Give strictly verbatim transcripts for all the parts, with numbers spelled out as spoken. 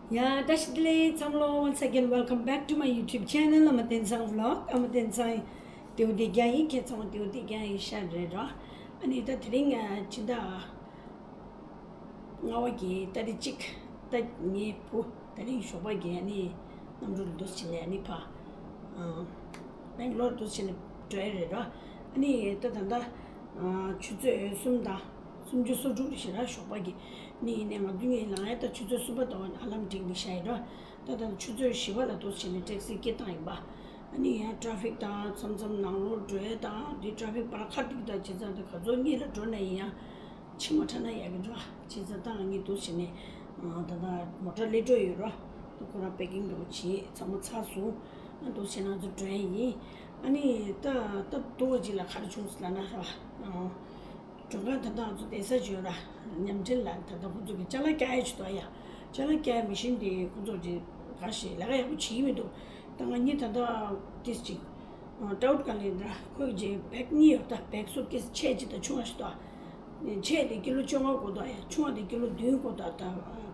ཡ། བཀྲ་ཤིས་བདེ་ལེགས་ཚང་མ་ལོ། Once again, welcome back to my YouTube channel, ཨ་མ་བསྟན་ཚང་vlog. ཨ་མ་བསྟན་ཚང་ཡི་དེའུ་དེ་རྒྱ་ཡིན། ཁྱེད་ཚང་མ་དེའུ་དེ་རྒྱ་ཡིན་ཤ་རེད་རོ། ཨ་ནི་ད་དེ་རིང་ཨ་ཕྱི་ཟླ་ལྔ་པ་གི་ཏ་རིག་གཅིག་ད་ངའི་བུ་དེ་རིང་ཞོགས་པ་གི་ཨ་ནི་གནམ་གྲུ་ལ་འདུག་སེ་བྱས་ནས་ཨ་ནི་ཕ་ཨ་སྦེང་ལོར་འདུག་སེ་བྱས་ནས་འགྲོ་ཡ་རེད་རོ། ཨ་ནི་ད་ད་ལྟ་ཨ་ཆུ་ཚོད་གསུམ་དང་། སུམ་ཅུ་སོ་དྲུག་རེད་ཤག་ར། ཞོགས་པ་གི་ནི་ཡིན་ནའི་ང་བདུན་ཡིན་ལངས་ཡ། ད་ཆུ་ཚོད་གསུམ་པ་དང་ཨ་ལམ་བསྒྲིགས་ནས་བཞག་ཡིན་ར། ད་ད་ཆུ་ཚོད་བཞི་པ་ལ་འདུག་སེ་བྱས་ནས་ཊེག་སི་སྐད་བཏང་ཡིན་པ། ཨ་ནི་ཡང་ཊ་ཕིག་དང་མཚམས་མཚམས་ནང་ལོགས་འགྲོ་ཡ་དང་དེ་ཊ་ཕིག་བར་ཁ་ཏིག་དང་བྱས་ཙང་ད་ག་ཚོད་སྔོན་ལ་འགྲོ་ན་ཡིན་ཡང་ཕྱི་མ་ཁྲ་ན་ཡག་གི་འགྲོ་བྱས་ཙང་ད་ང་གཉིས་འདུག་སེ་བྱས་ནས་ད་ད་མོ་ཊ་སླེབས་འགྲོ་ཡོད་ར། ད་ཁོ་རང་པེ་ཀིང་འདྲ་བོ་བྱས་ཚང་མ་ཚར་སོང་། ཨ་འདུག་སེ་བྱས་ནས་ང་ཚོ་འགྲོ་ཡ་ཡིན། ཨ་ནི་ད་ད་འདུག་བ་ཅིག་ལ་ག་རེ་བྱུང་སོང་ལབ་ན་ར། མགྲོན་ཁང་ད་ལྟ་ང་ཚོ་བསྡད་ས་བྱོས་ར། ཉམས་ཁྲིད་ལ་ད་ལྟ་ཁོ་ཚོ་གི་ཅ་ལག་བཀྱག་ཡ་ཅིག་འདུག་ཡ། ཅ་ལག་བཀྱག་ཡ་མི་ཤིན་དེ་ཁོ་ཚོ་གི་ག་ཞིག་ལས་ཀ་ཡག་པོ་བྱེད་ཀྱི་མི་འདུག་ད་ང་གཉིས་ད་ལྟ་ཏིས་ཅིག་ཏའུཊ་ག་ལེ་འདྲ་ཁོ་གི་བེག་གཉིས་ཡོད། ད་བེག་སུཊ་ཀེས་ཆེ་ཅིག་དང་ཆུང་བ་ཞིག་འདུག་ཆེ་དེ་ཀི་ལོ་བཅོ་ལྔ་དགོས་འདུག་ཡ། ཆུང་བ་དེ་ཀི་ལོ་བདུན་དགོས་འདུག་ད་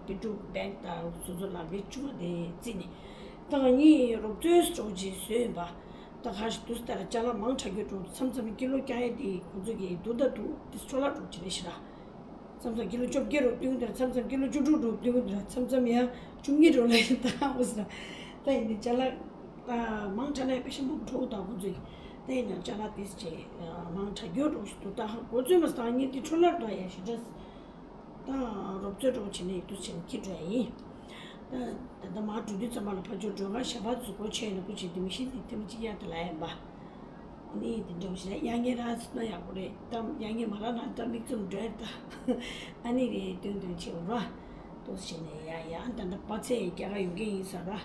པི་ཀྲུ་བེག་ད་སོ་སོ་ལག་པའི་ཆུང་བ་དེ་བརྩིས་ནས་ད་ང་གཉིས་རོབ་ཙོག་ཙོག་ཅིག་བཟོས་ཡིན་པ། ད་ག་ཞིག་འདུག་ལྟར་ཅ་ལག་མང་དྲགས་རྒྱུ་འགྲོ། མཚམས་མཚམས་ཀི་ལོ་བཀྱག་ཡ་དེ་ཁོ་ཚོ་གིས་འདུག་ད་འདུག་དེ་འཕྲོ་བརླག་འགྲོ་བྱེད་རེད་ཤག་ར། མཚམས་མཚམས་ཀི་ལོ་བཅོ་བརྒྱད་འགྲོ་སྟོན་གྱི་འདུག་མཚམས་མཚམས་ཀི་ལོ་བཅུ་དྲུག་འགྲོ་སྟོན་གྱི་འདུག་མཚམས་མཚམས་ཡང་བཅུ་གཉིས་འགྲོ་ལ་ཡིན་ད་འོ་ཟེར། ད་ཡིན་དེ་ཅ་ལག་ད་མང་དྲགས་ན་ཡང་དཔེ་ཞིག་མང་པོ་འགྲོ་གི་འདུག་ཁོ་ཚོ་ཡིས། ད་ཡིན་ན་ཅ་ལག་དེ་ཅེ་མང་དྲགས་རྒྱུ་འགྲོ་ཞིག་འདུག་ད་གོ་ཚོད་མ་སང་ཉིན་དེ་འཕྲོ་བརླག་འགྲོ་ཡ་ཞིག་འདྲ། ད་རོབ་ཙོག་ཙོག་བྱས་ནས་འདུག་སེ་བྱས་ནས་འཁྱེར་འགྲོ་ཡ་ཡིན། ད་ད་ལྟ་མར་འགྲོ་དུས་ཙམ་པ་ལ་ཕར་ཕྱོགས་མགྲོན་ཁང་ཞལ་པར་ཚོ་སྒོ་ཕྱེ་ནས་སྒོ་ཕྱེ་དེ་མི་ཤེས་དེ་ཐེངས་གཅིག་གཡར་དེ་ལ་ཡིན་པ། ཨ་ནི་དེ་འདྲ་བོ་ཞིག་ལ་གཡར་མཁན་རག་སོང་ན་ཡག་པོ་རེད། ད་གཡར་མཁན་མ་རག་ན་ད་མིག་བཙུམ་འགྲོ་ཡ་ད། ཨ་ནི་རེད་སྟོན་སྟོན་བྱེད་འོ་ར། འདུག་སེ་བྱས་ནས་ཡ་ཡ་ད་ལྟ་པ་ཚེ་རྒྱ་གར་ཡོང་གི་ཡིན་ས་ར། ཨ་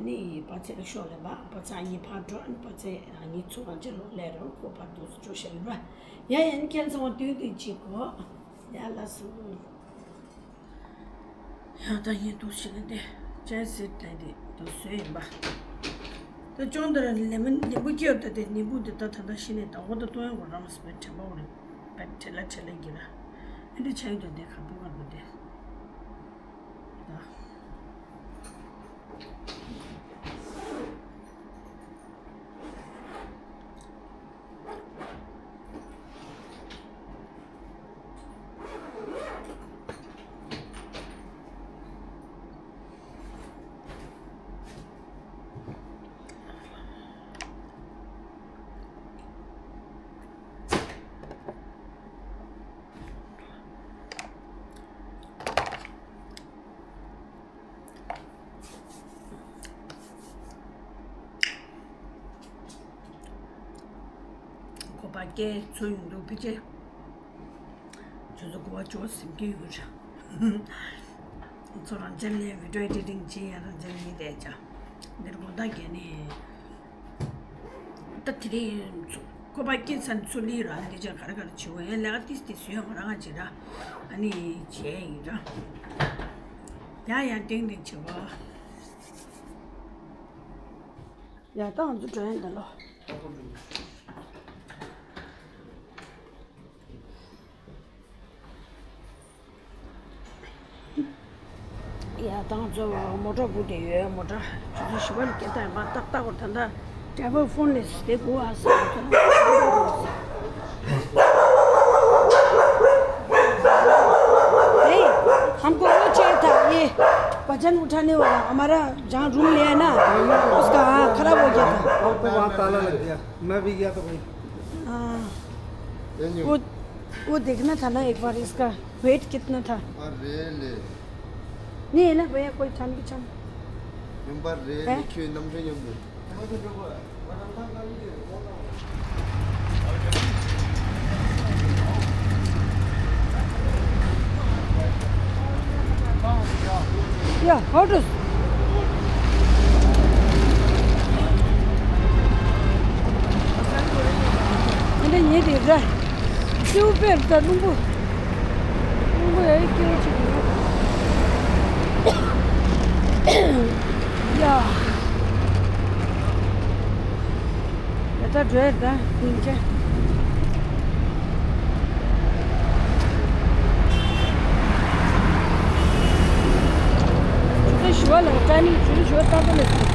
ནི་པ་ཚེ་ལ་ཤོག་ལབ་པ། པ་ཚེ་ཨ་ནི་ཕར་འགྲོ། ཨ་ནི་པ་ཚེ་ཨ་ནི་ཚུར་རང་ཅག་ལོག་སླེབས་རོགས། ཁོ་ཕར་འདུག་སེ་འགྲོ་བཞག་ཡོད་པ། ཡ་ཡ་ཨ་ནི་ཁྱེད་ཚང་མ་དུས་དུས་གཅིག་གོ། ཡ་ལགས་སོ། ཡ་ད་ཡིན་འདུག་སེ་བྱས་ནས་དེ་ཅན་སེ་ཏན་དེ་འདུག་བཟོས་ཡིན་པ། ད་ཅོང་དེ་ར་ལེ་མོན་ནིམ་བུ་སྐྱེས་ཡོད། ད་དེ་ནིམ་བུ་དེ་ད་ད་ལྟ་ཤི་ནས་ད་འོ་ད་གཏོང་ཡོང་གོ་རང་སི་པེ་དྲན་པ་འོ་རེད། པད་ཁྲེ་ལ་ཁྲེ་ལ་གི་ར། ཨ་འདི་ཆ་ཡོད་ད་དེ་ཁ་པོ་ཁ་པོ་དེ། ད། ཁོ་པ་སྐད་ཚོ་ཡོང་འདུག་ཕལ་ཆེར། ཁྱོད་ཚོ་གོ་བ་ཅོ་ཟིན་གྱི་ཡོད་རེད། ཚོ་རང་ཅན་ལས་བི་ཌིའོ་ཨེ་ཌི་ཊིང་བྱེད་ཡ་རང་ཅན་ཡིན་རེད་ཅག་འདིར་དགོང་དག་གས་ནི། ད་དེ་རིང་ཁོ་པ་སྐྱེས་ཚར་ཚུར་ལི་ར་འདི་ཅག་ག་རེ་ག་རེ་བྱེད་འོ་ཡ་ལས་ཀ་ཏིས་ཏིས་ཡོད་མ་རང་ང་བྱེད་ར། ཨ་ནི་བྱས་ཡིན་ར། ཡང་ཡང་ཏིང་ཏིང་བྱེད་བ། ཡ་ད་ང་ཚོ་འགྲོ་ཡ་འདི་ལོ། ཡ་ད་ང་ཚོ་མོ་ཊ་སྒུག་བསྡད་ཡོད། མོ་ཊ་ཆུ་ཚོད་བཞི་པ་ལ་སྐད་བཏང་ཡོད་པ། ཏག་ཏག་གོ་ད་ལྟ་ཌ་རའི་ཝར་ཕོན་ལས་དེ་སྒུག་ཨ་ཟེར། ए, हमको वो चाहिए था, ये वजन उठाने वाला, हमारा जहाँ रूम लिया है ना, उसका, हाँ, खराब हो गया था। आपको वहाँ ताला लग गया, मैं भी गया था भाई। हाँ, ये न्यू। वो, वो देखना था ना एक बार, इसका वेट कितना था। अरे ले। नहीं है ना भैया, कोई छान की छान। ཡུམ་པ་རེད། ཨེ། ཁྱོད་རྣམ་འདྲེན་ཡོང་གི། Yeah, how to? འདི་ཉེ་དེ་ར། སེའུ་ཕེར་ད་རླུང་བུ། རླུང་བུ་ཡ་ཡི་སྐྱེ་བ་ཆེ་གི་ཡ། ཡ་ད་འགྲོ་ཡ་ད་སྙིང་རྗེ། ཆུ་ཚོད་བཞི་ ལ་ཀྲ་ནི་ཇུ་རི་ཞོ་ཏག་ཏག་ལས་སོ།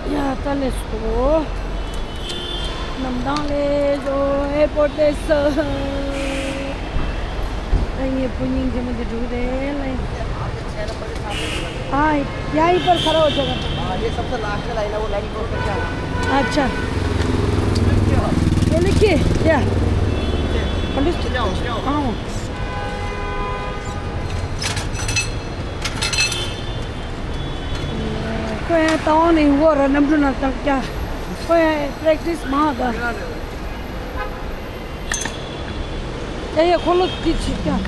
ཡ་ད་ལེ་སོ། གནམ་ཐང་ལེ་ཇོ་ཨེར་པོར་ཏེ་སོ། ད་ངའི་བུ་སྙིང་རྗེ་མོ་དེ་འགྲོ་གི་རེད་ལེ། हाँ, यहीं पर खड़ा हो जाएगा। हाँ, ये सबसे लास्ट का लाइन है, वो लाइन क्रॉस करके आना। अच्छा। ये लिखिए, या। जाओ, जाओ। हाँ। ཁོ་ཡང་ལྟ་བ་ནས་འོ་ར་གནམ་གྲུ་ནང་བཏང་རྒྱ། ཁོ་ཡང་པྲེག་ཊིས་མང་ག་ཡ་ཡ་ཁོ་ལོ་དེ་བྱེད་རྒྱ།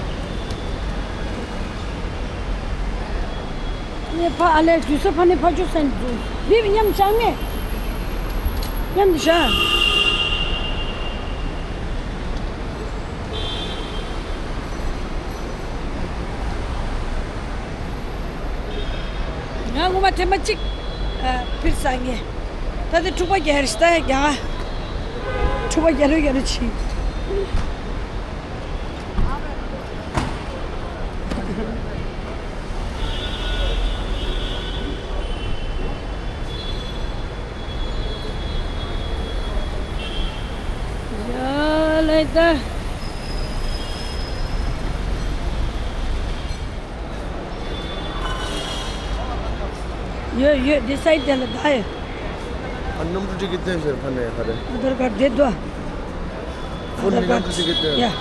ངས་ཕ་ཨ་ལས་ཇུ་ས་ཕ་ནས་ཕ་ཇུ་སན་ཇུ་འདི་མཉམ་བཞག་ངས་མཉམ་བཞག་ང་ངོ་མ་ཐེངས་མ་གཅིག་ཨ། ཕིར་ས་ངེ། ད་དེ་འཁྲུག་པ་རྒྱག་རེ་ཞིག་ད་རྒྱག་འཁྲུག་པ་རྒྱག་རེ་རྒྱག་རེ་བྱེད། ཡ་ལེ་ད། ཡོད་ཡོད། འདི་སའི་དེ་ལ་ད་ཡོད། ཨ་གནམ་གྲུ་ཊི་ཀེ་ཊི་སྟོན་ཤར་ཕ་ནས་ཧ་རེ། ཨ་དར་ཀར་དེ་དོ། ཁོ་ནི་གནམ་གྲུ་ཊི་ཀེ་ཊི་སྟོན། ཡ།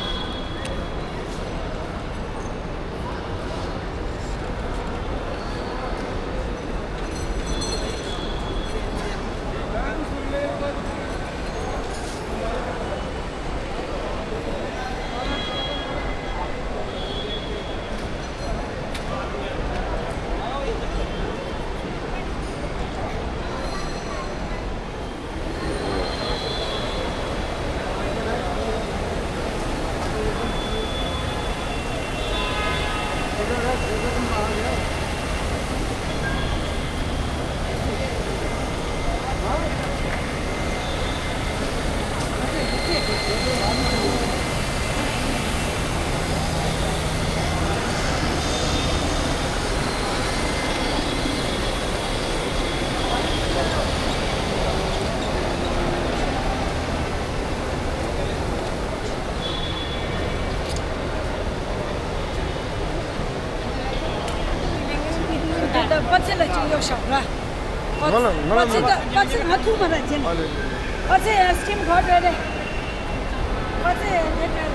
གཡོག་ཞབས་ར། ང་ལ་ང་ལ་པ་ཚེ་ད་པ་ཚེ་ང་ཐུག་མ་ར་ཅན། ཨ་ལེ་ལེ་ལེ། པ་ཚེ་ཨེ་སི་ཀྲིམ་ག་རེ་རེད། པ་ཚེ་ཨེ་རེད་རེད།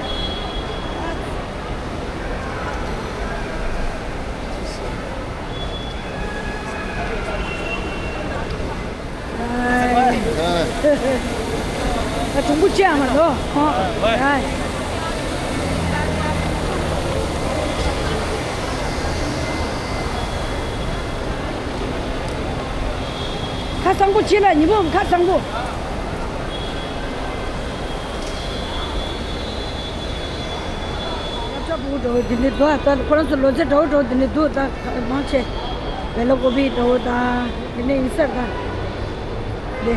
ད་གྲུང་པོ་ཅི་ཨ་མ་ལོ། ཧོ། ཨ། ཁ་སང་པོ་ཅི་ལ་ཉི་མོ་ཁ་སང་པོ། སློབ་གྲྭ་ཕྲུ་གུ་འདྲ་བོ་འདི་འདྲ་འདུག་ད་ཁོ་རང་ཚོ་ལོ་ཚད་འདྲ་བོ་འདྲ་བོ་འདི་འདྲ་འདུག་ད་མང་ཆེ། བེ་ལ་ཀོ་པི་འདྲ་བོ་དང་འདི་འདྲ་ཡིན་ས་རེད་ད། འདི།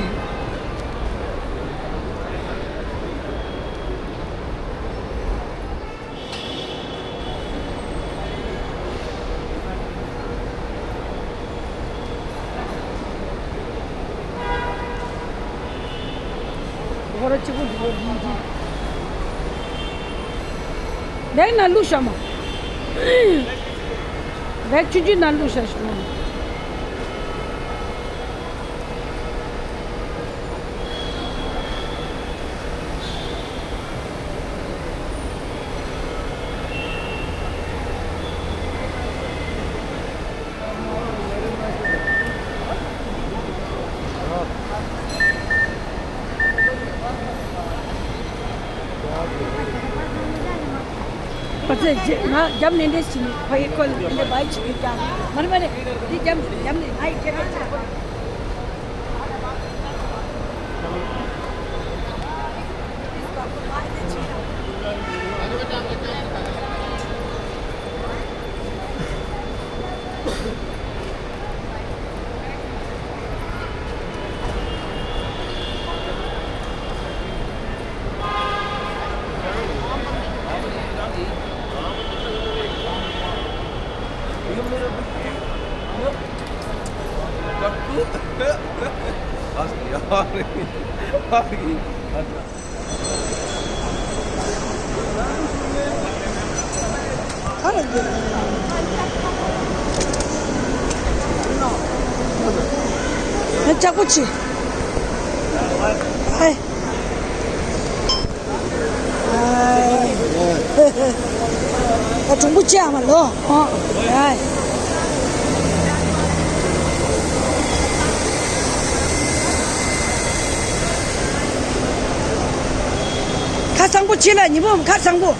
ཧོ་ར་གཅིག་པུ་འགྲོ་བ་ཡིན་གྱི། བེག་ནང་བླུགས་ཤག་མ། བེག་ཆུང་ཆུང་ནང་བླུགས་ཤག་ཞུ། པ་ཚེ་རྗེས་ང་རྒྱབ་ནས་འདྲེ་ཞིག་ནི་ཕ་ཡི་ཁོལ་འདི་བའི་ཆིག་གི་ཀྱང་མ་རེད་མ་རེད། འདི་རྒྱབ་རྒྱབ་ནས་ང་ཡི་ཁྱེད་རང་ཆགས། ལྕགས་པོ་ཆེ། ཨེ། ཨ། གྲུང་པོ་ཆེ་ཨ་མ་ལོ། ཨ། ཁ་སང་པོ་ཆེ་ལ་ཉི་མོ་ཁ་སང་པོ།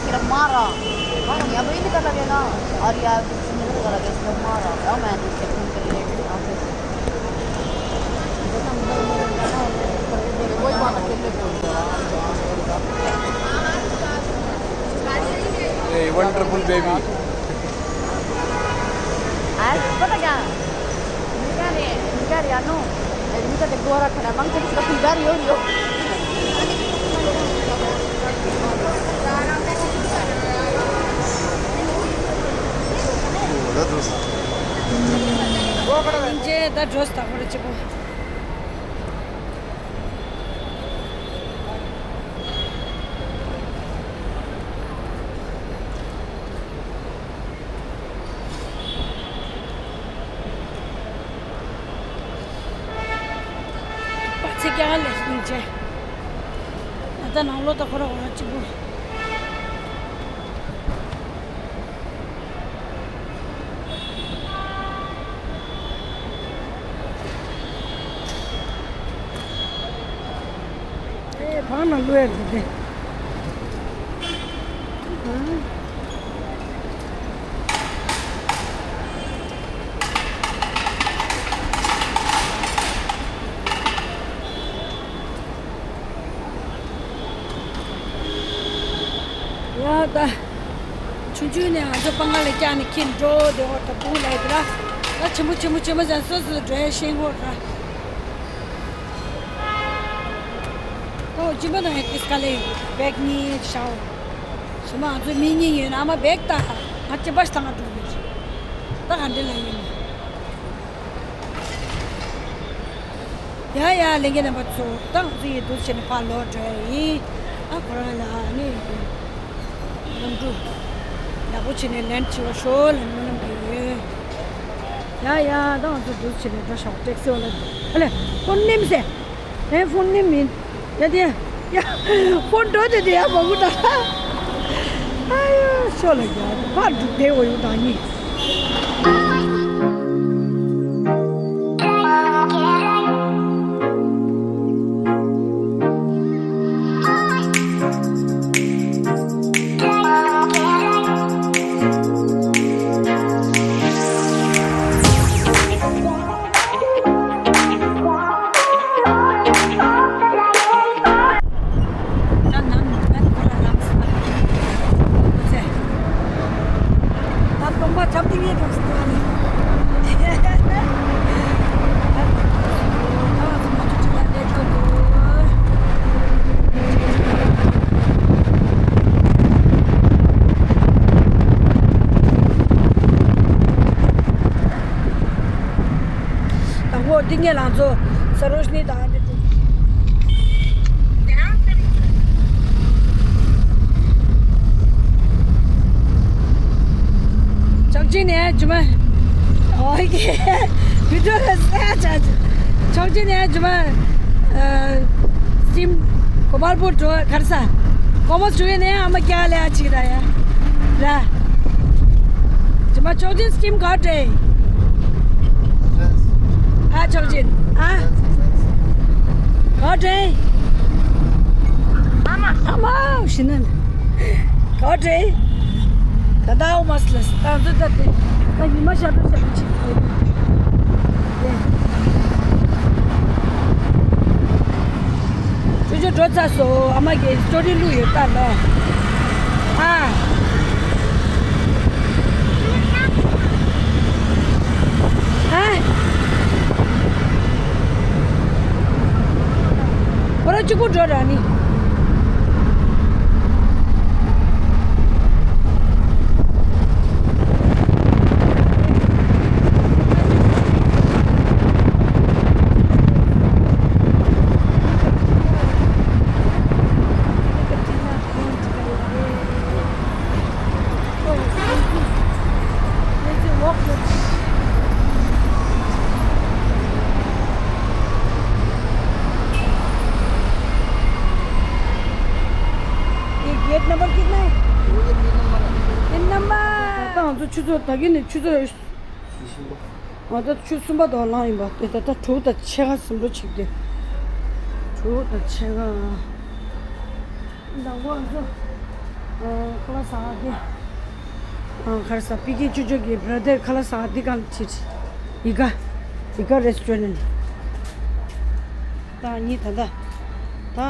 Siamo Mara. Mara, mi abbiamo iniziato a Aria, Mara, è un momento che non per le. Hey, wonderful baby. Ai, guarda che. Mica, mica, no. Eh, mica che ora che la manca di capire io, io. That was. Ninja, that was the original. པ་ཚེ་རྒྱ་ལས་སྙིང་རྗེ། ད་ལྟ་ནང་ལོགས་ད་ཁོ་ར་ཁོ་ར་གཅིག་པུ། ཨེ་བང་ན་ལོས་རེད་དེ། ཡ་ད། ཆུང་ཆུང་ནས་ང་ཚོ་སྤང་ཁ་ལ་བཀྱག་ནས་ཁྱེར་འགྲོ་དེ་འོ་ད་བུ་ལས་དེ་ལ། ད་ཆེན་པོ་ཆེན་པོ་ཆེན་པོ་ཟེར་སོ་སོ་འགྲོ་ཡ་ཤེས་འོ་ར། ད་ སྤྱི་པ་དང་ཡང་ཏིས་ཀ་ལེ་བེག་གཉིས་ཤའོ། ཞི་མ་ང་ཚོ་མི་གཉིས་ཡོད་ན་ཨ་མ་བེག་ད་ང་ཅི་པ་ཞིག་ད་ང་འགྲོ་གི་རེད། ད་ག་འདྲ་ལ་ཡིན། ཡ་ཡ་ལྷན་རྒྱས་རྣམ་པ་ཚོ་ད་ང་ཚོ་ཡི་འདུག་བྱས་ནས་ཕར་ལོག་འགྲོ་ཡ་ཡིན། ཨ་ཁོ་རང་ལ་ཨ་ནི་ལམ་འགྲོ་ཡག་པོ་བྱས་ནས་ལེན་བྱེད་པ་ཤོག་ལ་སྨོན་ལམ་འདེབས་ཡོད། ཡ་ཡ་ད་ང་ཚོ་འདུག་བྱས་ནས་འགྲོ་ཤོག་ཊེག་སི་ཝ་ལ་ཨ་ལེ་ཁོ་ནེམ་སེ། ཨེ་ཕོན་ནི་མིན། ཡ་དེ་ཡ། ཕོན་འགྲོ་དེ་དེ་ཡ་མ་གུ་ད། ཨ་ཡོ་ཤོ་ལ་ཡ་ཕ་འགྲུག་དེ་འོ་ཡུ་ད་ནི། དང་པོ་ཏིང་ངེ་ལང་ཚོ་ས་རོ་ཤི་ནི་དང་འདི་ཚོ། ཆོག་ཅི་ནས་ཇུ་མ། ཨོ་ཁེ། བི་ཌི་ཡོ་ལ་ས་ཆ་ཆ། ཆོག་ཅི་ནས་ཇུ་མ། སིམ། གོ་པལ་པུར་འགྲོ་གར་ས། གོ་མོ་ཞུ་ཡས་ནས་ཨ་མ་སྐྱ་ལེ་ཨ་ཅིག་ར་ཡ། ར། ཇི་མ་ཆོག་ཅིན་སྐྱིམ་ག་ཏྲེ། ཨ་ཆོག་ཅིན་ཨ། ག་ཏྲེ། ཨ་མ་ཨ་མ་ཞི་ན་ན། ག་ཏྲེ། ད་ད་འོ་མ་སི་ལ་སི་ད་འཛུ་ད་ཏེ། ད་ཉི་མ་ཤར་དུ་ཤར་དུ་ཆིག་ཏུ། ཅོ་ཅོ་འགྲོ་ཚར་སོང་། ཨ་མ་གིས་སི་ཊོ་རི་བླུགས་ཡོད་ད་ལོ། ཨ། ཨ། ཁོ་རང་གཅིག་པུ་འགྲོ་ར་ནི། ये gate number कितना है? Gate number. ད་ང་ཚོ་ཆུ་ཚོད་ད་གིན་ནས་ཆུ་ཚོད། ང་ཚོ་ཆུ་གསུམ་པ་དང་ལངས་ཡིན་པ་དེ་ད་ལྟ་དྲུག་དང་ཕྱེད་ཀ་ཟིན་འགྲོ་ཆིག་དེ། དྲུག་དང་ཕྱེད་ཀ། དང་པོ་ང་ཚོ་ཁ་ལག་ཟ་ག་དེ། ཁ་ལག་ཟ་པི་ཀི་ཅོ་ཅོ་གི་བྷ་ར་དར་ཁ་ལག་ཟ་ག་དེ་གང་ཕྱིར། ཡི་ག་ཡི་ག་རེ་སི་ཊོ་རེན་ཊི། ད་ནི་ད་ད་ད་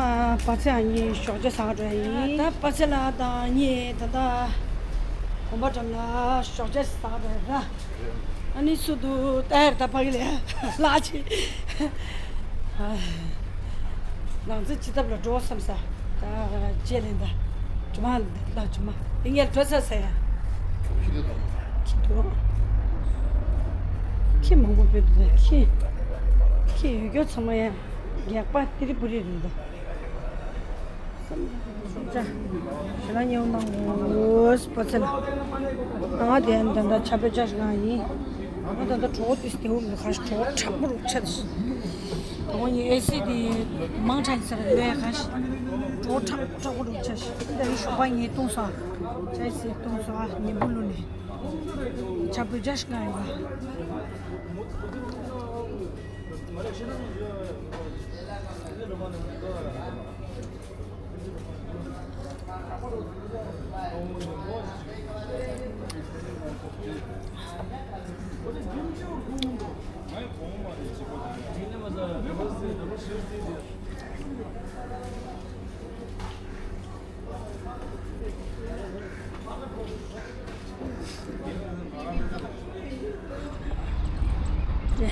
པ་ཚེ་ཨ་ནི་ཞོགས་ཇ་ཟ་ག་འགྲོ་ཡ་ཡིན། ད་པ་ཚེ་ལ་ད་ནི་ད་ད་གོམ་པ་འགྲམ་ལ་ཞོགས་ཇ་ཟ་ག་འགྲོ་ཡ་ད། ཨ་ནི་སུ་དུ་ཏ་ཡར་ད་ཕ་གི་ལ་ལ་ཆི། ང་ཚོ་ཅི་ཐབས་ལ་འགྲོ་བསམ་ས། ད་ཅེ་ལེན་ད། ཇུ་མ་ལ་ཇུ་མ་ཡིན་ངེར་འགྲོ་ས་ས་ཡ། ཁྱི་འདུག་ཁྱི་མང་པོ་བོད་དུ་ཁྱི། ཁྱི་ཡོད་རྒྱུ་ཚང་མ་ཡ། རྒྱག་པ་ཏི་རི་པུ་རི་རེད་ད། ཞེ་ལ་ཉེའུ་ནང་ངོས་པ་ཚེ་ལ། ང་དེ་ཡང་ད་ལྟ་ཆ་པེ་ཅ་ཞིག་ང་ཡིན། ང་ད་ལྟ་གྲོགས་ཏིས་དེའུ་མི་ཁ་ཞིག་གྲོགས་དྲག་པོ་རུ་ཆད་ཞིག་ད་ངོ་ཉིད་ཨེ་སི་དེ་མང་དྲགས་ཟེར་ལོས་ཁ་ཞིག་གྲོགས་དྲག་དྲག་པོ་རུ་ཆད་ཞིག་ད་ཡིན་ཞོགས་པ་ངས་བཏུང་སོང་། ཅ་ཨེ་སི་བཏུང་སོང་། ཉིན་བུ་ལུ་ནས་ཆ་པེ་ཅ་ཞིག་ང་ཡིན་པ།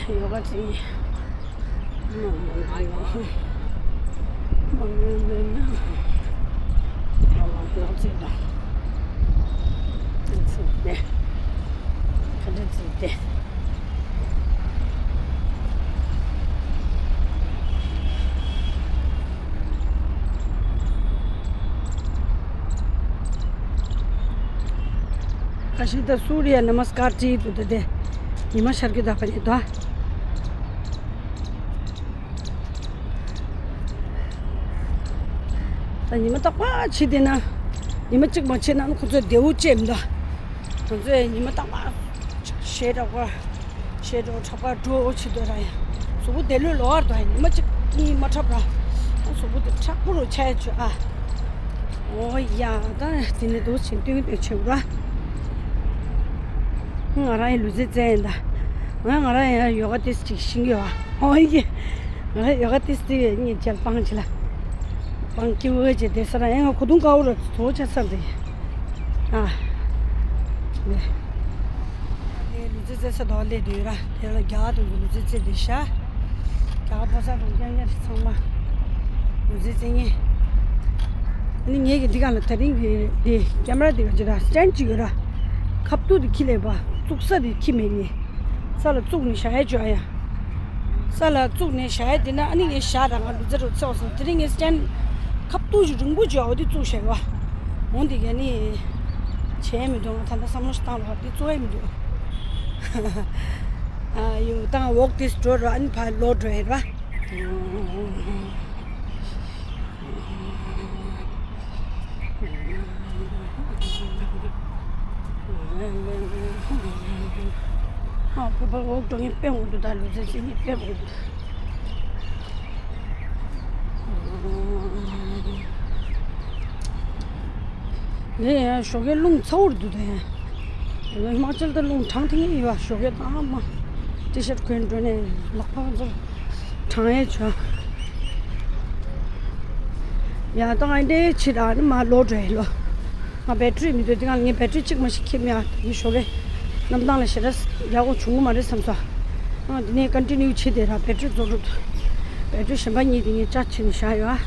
ཡོ་ག་བྱེད། ཁ་ཤས་ད་སུ་རི་ཡ་ན་མ་སི་ཀར་བྲིས་འདུག་ད་དེ་ཉི་མ་ཤར་གྱི་ད་ཕ་ཉེ་ད། ད་ཉི་མ་རྟག་པར་ཕྱི་བལྟས་ན། ཉི་མ་གཅིག་མ་ཕྱི་ན་ཁོ་ཚོས་བདེ་བོ་བྱེད་མི་འདུག་ཁོ་ཚོས་ཉི་མ་རྟག་པར་ཞེ་དྲག་པར་ཞེ་དྲག་འཁྲབ་པར་འགྲོ་ཕྱི་དོ་ར་ཡ། གཟུགས་པོ་བདེ་ལོས་ལོག་པར་འདུག་ཉི་མ་གཅིག་གཉིས་མ་འཁྲབ་ར། གཟུགས་པོ་དེ་མཁྲེགས་པོ་རུ་ཆགས་བྱུང་ཨ། ཨོ་ཡ་ད་དེ་ནས་འདུག་ཕྱིན་སྟོན་སྟོན་བྱེད་དགོས་ར། ང་རང་ཡང་ལུས་རྩལ་རྩེད་ཡིན་ད། ང་ང་རང་ཡང་ཡོ་ག་ཏིས་ཅིག་ཤིང་ཡོད་ཨ། ཨོ་ཡེ། ང་རང་ཡོ་ག་ཏིས་ཏི་ཡོད་ངས་རྒྱལ་སྤང་ཆེ་ལ། སྤང་སྐྱིད་འོས་ཅེ་དེ་ས་ར་ཡང་ང་གོ་དུང་དཀར་བོ་ར་ཐོ་ཆ་ཚར་དེ། ཨ། ནས། དེ་ལུས་རྩལ་རྩེད་ས་དོག་ལས་དུས་ར་དེ་ལ་རྒྱ་དུ་ལུས་རྩལ་རྩེད་དེ་ཤ། རྒྱ་ཕོ་གསར་དང་རྐྱང་རྐྱང་ཚང་མ་ལུས་རྩལ་རྩེད་ངེས། ཨ་ནི་ངེད་ཀྱི་འདི་ག་ལ་ད་རིང་གི་འདི་ཀེམ་ར་འདི་ག་ཅི་ར་སི་ཊེན་ཌི་ཅིག་ཡོད་ར། ཁབ་ཏུ་འདི་ཁྱི་ལས་པ་བཙུགས་ས་འདི་ཁྱི་མེད་ནི། ས་ལ་བཙུགས་ནས་བཞག་ཡ་བྱོས་ཡ། ས་ལ་བཙུགས་ནས་བཞག་ཡ་འདི་ན་ཨ་ནི་ངས་བཞག་ར་ང་ལུས་རྩལ་རུ་ཚེ་བ་སོང་དེ་རིང་ངས་སི་ཊེན་ཌི་ཁབ་ཏུ་ཞིག་རིང་པོ་བྱོས་ཡ་འོ་འདི་བཙུགས་བཞག་ཡ། འོ་འདི་ག་ནི་བྱས་མི་འདུག་ང་ད་ལྟ་བསམ་བློ་ཞིག་བཏང་རོགས་འདི་བཙུགས་ཡ་མི་འདུག་ཨ་ཡོ་ད་ང་ཝོག་ཏིས་འགྲོ་ར་ཨ་ནི་ཕར་ལོག་འགྲོ་ཡིན་ར། ཨ་བོད་པ་འོག་འགྲོ་མཁན་དཔེ་འོང་འདུག་ད་ལུས་རྩལ་རྩེད་མཁན་དཔེ་འོང་འདུག་ངས་ཡང་ཞོགས་ཀས་རླུང་ཚ་བོར་འདུག་ད་ཡང་། ཡང་ན་ཧི་མ་ཅལ་དུ་རླུང་གྲང་ཐེངས་ཡིན་པ་ཞོགས་ཀས་དང་མ། ཊི་ཤར་ཊི་གོན་འགྲོ་ནས་ལག་པ་ཚོར་གྲང་ཡས་བྱུང་། ཡང་ད་ང་འདྲའི་ཕྱིར་ཨ་ནི་མ་ལོག་འགྲོ་ཡས་ལོ། ང་བེ་ཊི་རི་མི་འདུག་དེ་གང་ངས་བེ་ཊི་རི་གཅིག་མ་ཞིག་ཁྱེར་མེད་ཨ། དེ་ནི་ཞོགས་ཀས་གནམ་ཐང་ལ་ཞེ་དྲག་ཡག་པོ་བྱུང་གི་མ་རེད་བསམ་སོང་། ཨ་དེ་ནས་ཀོན་ཊི་ནིའུ་བྱེད་དེ་ར་བེ་ཊི་རི་རྫོགས་འགྲོ་འདུག་བེ་ཊི་རི་གཞན་པ་གཉིས་དེ་ངས་ཅར་ཇི་བྱས་ནས་བཞག་ཡོད་ཨ།